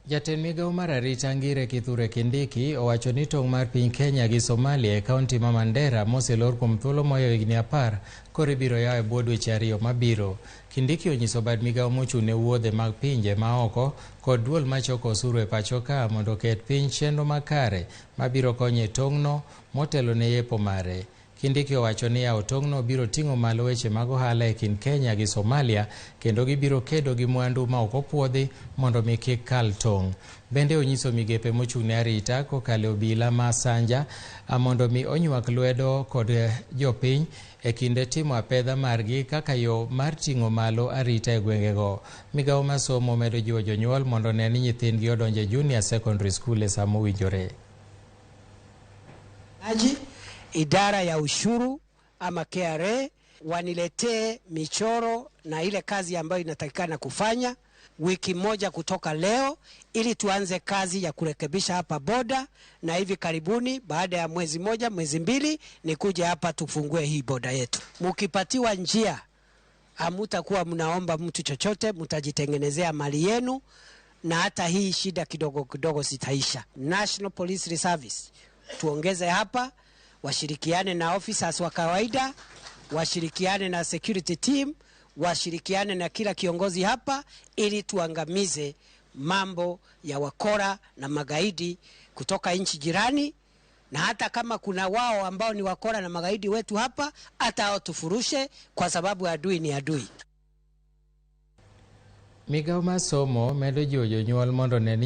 Jatend migawo mar arita Ngire Kithure Kindiki owacho ni tong' mar piny Kenya gi Somalia e kaunti ma Mandera moselor kuom thuolo moyo higni 10 koro ibiro yaw e bwo dweche 2 mabiro. Kindiki onyiso bad migawo mochung' ne wuodhe mag pinje ma oko kod duol machoko osuru e pacho ka mondo oket piny chenro makare mabiro konyo e tong'no motelo ne yepo mare. Kindiki owacho ni yawo tong'no biro ting'o malo weche mag ohala e kind Kenya gi Somalia kendo gibiro kedo gi mwandu ma ok opuodhi mondo mi kik kal tong'. Bende onyiso migepe mochung' ne arita kokalo e obila ma Sanja mondo mi onywak lwedo kod jopiny e kinde timo apedha margi kaka yo mar ting'o malo arita e gwengego. Migawo mar somo medo jiwo jonyuol mondo one ni nyithindgi odonjo e junior secondary school e sama mowinjore. Aji, idara ya ushuru ama KRA waniletee michoro na ile kazi ambayo inatakikana kufanya wiki moja kutoka leo, ili tuanze kazi ya kurekebisha hapa boda, na hivi karibuni, baada ya mwezi moja mwezi mbili, nikuje hapa tufungue hii boda yetu. Mukipatiwa njia, hamutakuwa mnaomba mtu chochote, mtajitengenezea mali yenu, na hata hii shida kidogo kidogo zitaisha. National Police Service tuongeze hapa, washirikiane na officers wa kawaida, washirikiane na security team, washirikiane na kila kiongozi hapa, ili tuangamize mambo ya wakora na magaidi kutoka nchi jirani, na hata kama kuna wao ambao ni wakora na magaidi wetu hapa, hata hao tufurushe, kwa sababu adui ni adui. Migawo mar somo medo jiwo jonyuol mondo one ni